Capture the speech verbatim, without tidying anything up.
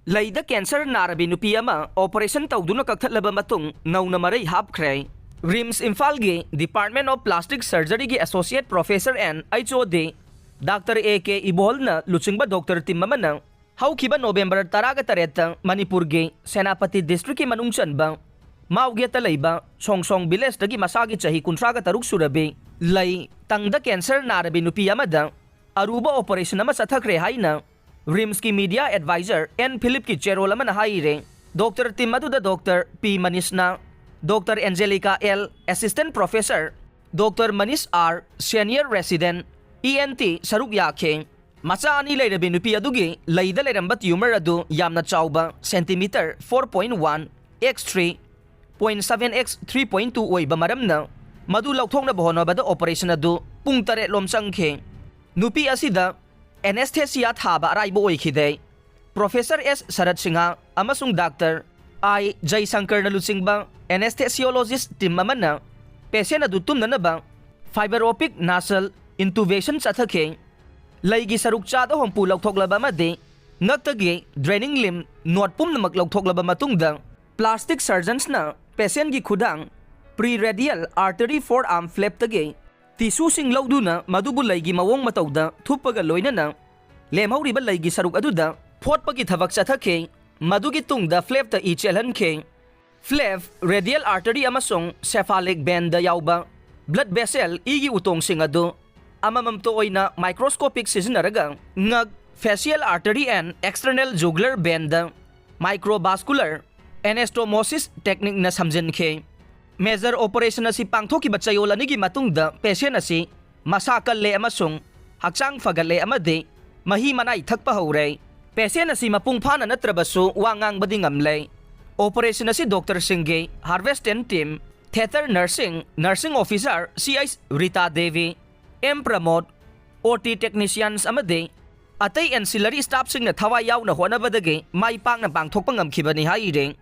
ꯂꯩꯗ cancer ꯅꯥꯔꯕꯤ ꯅꯨꯄꯤ ꯑꯃ operation ꯇꯧꯗꯨꯅ ꯀꯛꯊꯠꯂꯕ ꯃꯇꯨꯡ ꯅꯧꯅ ꯃꯔꯩ ꯍꯥꯞꯈ꯭ꯔꯦ꯫ RIMS ꯏꯝꯐꯥꯜꯒꯤ Department of Plastic Surgeryꯒꯤ Associate Professor and H O D Doctor A K ꯏꯕꯣꯍꯜꯅ ꯂꯨꯆꯤꯡꯕ doctor team ꯑꯃꯅ ꯍꯧꯈꯤꯕ November ꯇꯔꯥꯒ ꯇꯔꯦꯠꯇ ꯃꯅꯤꯄꯨꯔꯒꯤ ꯁꯦꯅꯥꯄꯇꯤ districtꯀꯤ ꯃꯅꯨꯡ ꯆꯟꯕ ꯃꯥꯎꯒꯦꯠꯇ ꯂꯩꯕ ꯁꯣꯡꯁꯣꯡ villageꯇꯒꯤ ꯃꯁꯥꯒꯤ ꯆꯍꯤ ꯀꯨꯟꯊ꯭ꯔꯥꯒ ꯇꯔꯨꯛ ꯁꯨꯔꯕꯤ ꯂꯩ ꯇꯪꯗ cancer ꯅꯥꯔꯕꯤ ꯅꯨꯄꯤ ꯑꯃꯗ ꯑꯔꯨꯕ operation ꯑꯃ ꯆꯠꯊꯈ꯭ꯔꯦ ꯍꯥꯏꯅ RIMSꯀꯤ media advisor N Philipꯀꯤ ꯆꯦꯔꯣꯜ ꯑꯃꯅ ꯍꯥꯏꯔꯦ꯫ Doctor team ꯑꯗꯨꯗ Doctor P ꯃꯅꯤꯁꯅ, Doctor Angelica L, Assistant Professor, Doctor Manish R, Senior Resident, E N T ꯁꯔꯨꯛ ꯌꯥꯈꯤ꯫ ꯃꯆꯥ ꯑꯅꯤ ꯂꯩꯔꯕꯤ ꯅꯨꯄꯤ ꯑꯗꯨꯒꯤ ꯂꯩꯗ ꯂꯩꯔꯝꯕ tumor ꯑꯗꯨ ꯌꯥꯝꯅ ꯆꯥꯎꯕ centimeter four point one x three point seven x three point two ꯑꯣꯏꯕ ꯃꯔꯝꯅ ꯃꯗꯨ ꯂꯧꯊꯣꯛꯅꯕ ꯍꯣꯠꯅꯕꯗ operation ꯑꯗꯨ ꯄꯨꯡ ꯇꯔꯦꯠ ꯂꯣꯝ ꯆꯪꯈꯤ꯫ ꯅꯨꯄꯤ ꯑꯁꯤꯗ anesthesia ꯊꯥꯕ ꯑꯔꯥꯏꯕ ꯑꯣꯏꯈꯤꯗꯦ꯫ Professor S ꯁꯔꯠ ꯁꯤꯡꯍ ꯑꯃꯁꯨꯡ Doctor I ꯖꯩꯁꯪꯀꯔꯅ ꯂꯨꯆꯤꯡꯕ anesthesiologist team ꯑꯃꯅ patient ꯑꯗꯨ ꯇꯨꯝꯅꯅꯕ fiber optic nasal intubation ꯆꯠꯊꯈꯤ꯫ ꯂꯩꯒꯤ ꯁꯔꯨꯛ ꯆꯥꯗ ꯍꯨꯝꯐꯨ ꯂꯧꯊꯣꯛꯂꯕ ꯑꯃꯗꯤ ꯉꯛꯇꯒꯤ draining lymph node ꯄꯨꯝꯅꯃꯛ ꯂꯧꯊꯣꯛꯂꯕ ꯃꯇꯨꯡꯗ, plastic surgeonsꯅ patientꯒꯤ ꯈꯨꯗꯥꯡ, perioral artery forearm flapeꯇꯒꯤ tissueꯁꯤꯡ ꯂꯧꯗꯨꯅ ꯃꯗꯨꯕꯨ ꯂꯩꯒꯤ ꯃꯑꯣꯡ ꯃꯇꯧꯗ ꯊꯨꯞꯄꯒ ꯂꯣꯏꯅꯅ ꯂꯦꯝꯍꯧꯔꯤꯕ ꯂꯩꯒꯤ ꯁꯔꯨꯛ ꯑꯗꯨꯗ ꯐꯣꯠꯄꯒꯤ ꯊꯕꯛ ꯆꯠꯊꯈꯤ꯫ ꯃꯗꯨꯒꯤ ꯇꯨꯡꯗ flapeꯇ ꯏ ꯆꯦꯜꯍꯟꯈꯤ꯫ Flape, radial artery ꯑꯃꯁꯨꯡ cephalic veinꯗ ꯌꯥꯎꯕ blood vessel ꯏꯒꯤ ꯎꯇꯣꯡꯁꯤꯡ ꯑꯗꯨ ꯑꯃꯃꯝꯇ ꯑꯣꯏꯅ microscopic ꯁꯤꯖꯤꯟꯅꯔꯒ ꯉꯛ, facial artery and external jugular veinꯗ microvascular anastomosis techniqueꯅ ꯁꯝꯖꯤꯟꯈꯤ꯫ Major operation ꯑꯁꯤ ꯄꯥꯡꯊꯣꯛꯈꯤꯕ ꯆꯌꯣꯜ ꯑꯅꯤꯒꯤ ꯃꯇꯨꯡꯗ patient ꯑꯁꯤ ꯃꯁꯥ ꯀꯜꯂꯦ ꯑꯃꯁꯨꯡ ꯍꯛꯆꯥꯡ ꯐꯒꯠꯂꯦ ꯑꯃꯗꯤ ꯃꯍꯤ ꯃꯅꯥꯏ ꯊꯛꯄ ꯍꯧꯔꯦ꯫ Patient ꯑꯁꯤ ꯃꯄꯨꯡ ꯐꯥꯅ ꯅꯠꯇ꯭ꯔꯕꯁꯨ ꯋꯥ ꯉꯥꯡꯕꯗꯤ ꯉꯝꯂꯦ꯫ Operation ꯑꯁꯤ doctorꯁꯤꯡꯒꯤ Harvest ten team, theatre nursing, nursing officer C H Rita Devi, M ꯄ꯭ꯔꯃꯣꯗ, O T technicians ꯑꯃꯗꯤ ꯑꯇꯩ ancillary staffꯁꯤꯡꯅ ꯊꯋꯥꯏ ꯌꯥꯎꯅ ꯍꯣꯠꯅꯕꯗꯒꯤ ꯃꯥꯏ ꯄꯥꯛꯅ ꯄꯥꯡꯊꯣꯛꯄ ꯉꯝꯈꯤꯕꯅꯤ ꯍꯥꯏꯔꯤ꯫